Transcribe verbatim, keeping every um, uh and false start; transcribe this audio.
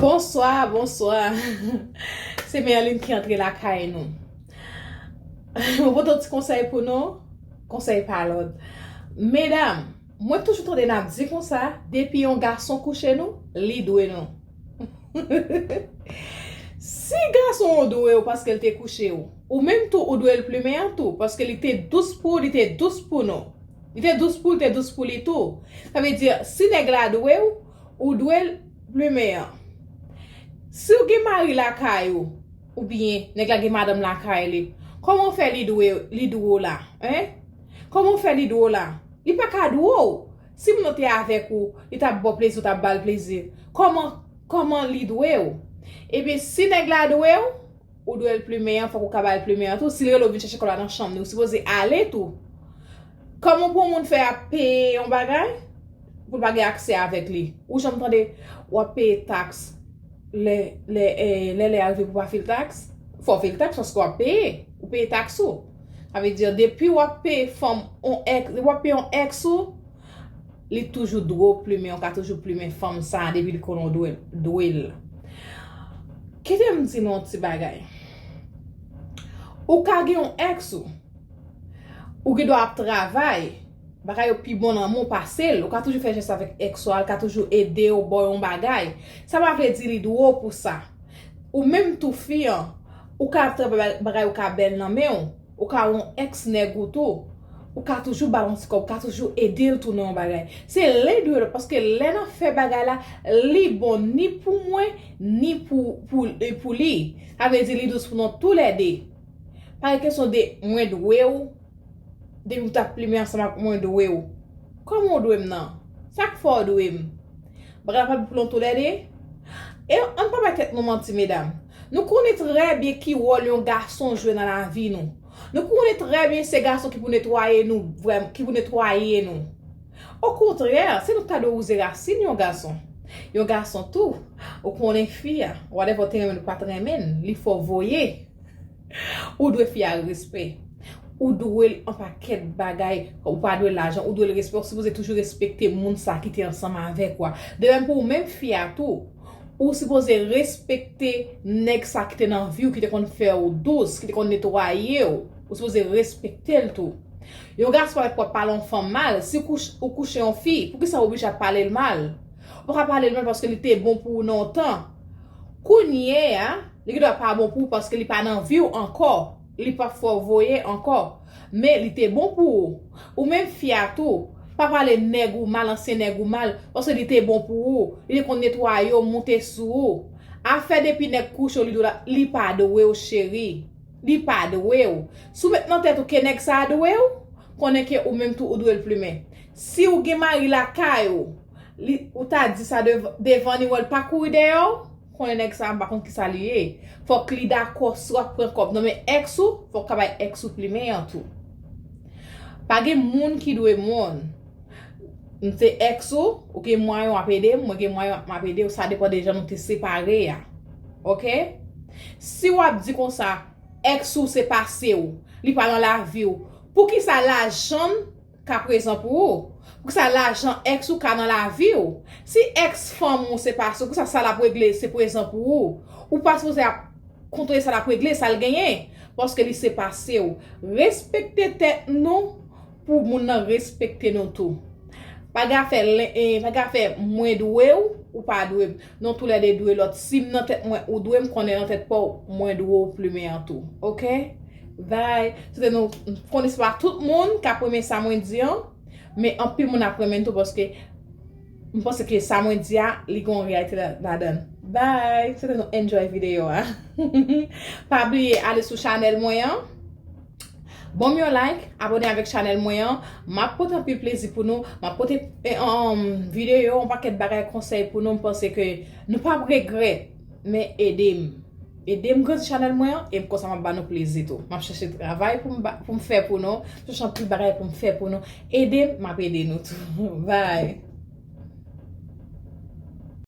Bonswa, bonswa. Se Merline ki antre lakay nou. Mwen pote yon ti konsèy pou nou. Konsèy pa lòt. Medam, mwen toujou tande n ap di konsa, depi yon gason kouche nou, li dwe nou. Si gason w dwe w paske l te kouche w, ou menm tou ou dwe l plimen an tou, paske li te dous pou, li te dous pou nou. Li te dous pou, li te dous pou li tou. Sa vle di, si nèg la dwe w, ou dwe l plimen an. Si w gen mari lakay ou, oubyen nèg la gen madanm lakay li, kòman w fè li dwe, li dwe w la, en? Kòman w fè li dwe w la? Li pa ka dwe w. Si moun nan te avèk ou, li t ap ba w plezi, ou t ap ba l plezi. Kòman, kòman li dwe w? Ebyen, si nèg la dwe w, ou dwe l plimen an, fòk ou ka ba l plimen an tou. Si l rele w vin chèche kò l la nan chanm li, ou sipoze ale tou. Kòman pou yon moun fè ap peye yon bagay pou l pa gen aksè avèk li? Ou janm tande w ap peye taks lè, lè, eh, lè, lè a rive pou w pa fil taks? Fò w fil taks paske w ap peye. Ou peye taks ou. Sa vle di, depi w ap peye fanm on èks, w ap peye yon èks ou, li toujou dwe w plimen, ou ka toujou plimen fanm sa a depi li konnen w dwe, dwe l. Kite m di nou yon ti bagay. Ou ka gen yon èks ou, ou gen dwa ap travay, bagay yo pi bon nan men w pase l, ou ka toujou fè jès avèk èks ou a, l ka toujou ede w, ba w yon bagay. Sa pa vle di li dwe w pou sa. Ou menm tou fi an, ou ka ap travay, bagay ou ka bèl nan men w, ou ka yon èks nèg ou tou, ou ka toujou ba l yon ti kòb, ou ka toujou ede l tou nan yon bagay. Se len dwe lòt, paske lè n ap fè bagay la, li bon ni pou mwen, ni pou, pou, e pou li. Sa vle di li dous pou nou toulède. Pa gen kesyon de mwen dwe w, depi w t ap plimen ansanm ak mwen dwe w. Kòman w dwe m nan? Sa k fè w dwe m? Bagay la pa pou nou toulède? E ann pa bay tèt nou manti, medam. Nou konnen trè byen ki wòl yon gason jwe nan lavi nou. Nou konnen trè byen se gason ki pou netwaye nou, vrèm-, ki pou netwaye nou. Okontrè, se nou k ta dwe wouze rasin yon gason. Yon gason tou, ou konnen fi a, whatever, w te renmen l ou pa t renmen l, li fè w voye. Ou dwe fi a respè. Ou dwe l an pakèt bagay. Ou pa dwe l lajan, ou dwe l respè. Ou sipoze toujou respekte moun sa ki te ansanm avèk ou a. De menm pou ou menm fi a tou. Ou sipoze respekte nèg sa ki te nan vi w, ki te konn fè w dous, ki te konn netwaye w. Ou sipoze respekte l tou. Yon gason pa mèt pou w ap pale yon fanm mal. Si w kouch-, ou kouche yon fi, poukisa w oblije ap pale l mal? Ou pa ka pale l mal paske li te bon pou ou nan yon tan. Kounye a, li gen dwa pa bon pou ou paske li pa nan vi w ankò. Li p ap fè w voye ankò. Men li te bon pou ou. Ou menm fi a tou, pa pale nèg ou mal, ansyen nèg ou mal, paske li te bon pou ou. Li te konn netwaye w, moute sou ou. Afè depi nèg kouche w, li dwe w la, li pa dwe w, cheri. Li pa dwe w. Si w met nan tèt ou ke nèg sa a dwe w, konnen ke ou menm tou ou dwe l plimen. Si w gen mari lakay ou, li, ou ta di sa dev-, devan li, wè l pa kouri dèyè w, konnen nèg sa a, m pa konn kisa li ye. Fòk li dakò, si w ap pran kòb nan men èks ou, fòk w ka bay èks ou plimen an tou. Pa gen moun ki dwe moun. M se èks ou, ou gen mwayen w ap ede m, mwen gen mwayen m ap ede w, sa depann de jan nou te separe a. Oke? Si w ap di konsa, èks ou se pase w, li pa nan lavi w, poukisa lajan l ka prezan pou ou? Poukisa lajan èks ou ka nan lavi w? Si èks fanm ou se pase w, poukisa sa l ap regle se prezan pou ou? Ou pa sipoze ap kontwole sa l ap regle, sa l genyen, paske li se pase w. Respekte tèt nou pou moun nan respekte nou tou. Pa gen afè len-, eh, pa gen afè mwen dwe w, ou pa dwe m. Nou toulède dwe lòt. Si m nan tèt mwen ou dwe m, konnen nan tèt pa w mwen dwe w plimen an tou. Oke? Bye. Swete nou konnen se pa tout moun k ap renmen sa mwen di an, men anpil moun ap renmen l tou paske m panse ke sa mwen di a, li gen yon reyalite la-, ladan l. Bye. Swete nou enjoy videyo a. Pa bliye ale sou chanèl mwen an. Ban m yon like, abòne avèk chanèl mwen an. M ap pote anpil plezi pou nou. M ap pote, eh, um, videyo, yon pakèt bagay konsèy pou nou. M panse ke nou p ap regrèt. Men ede m. Ede m grandi chanèl mwen an, e konsa m ap ba nou plezi tou. M ap chèche travay pou m ba, pou m fè pou nou. M chèche anpil bagay pou m fè pou nou. Ede m, m ap ede nou tou. Bye.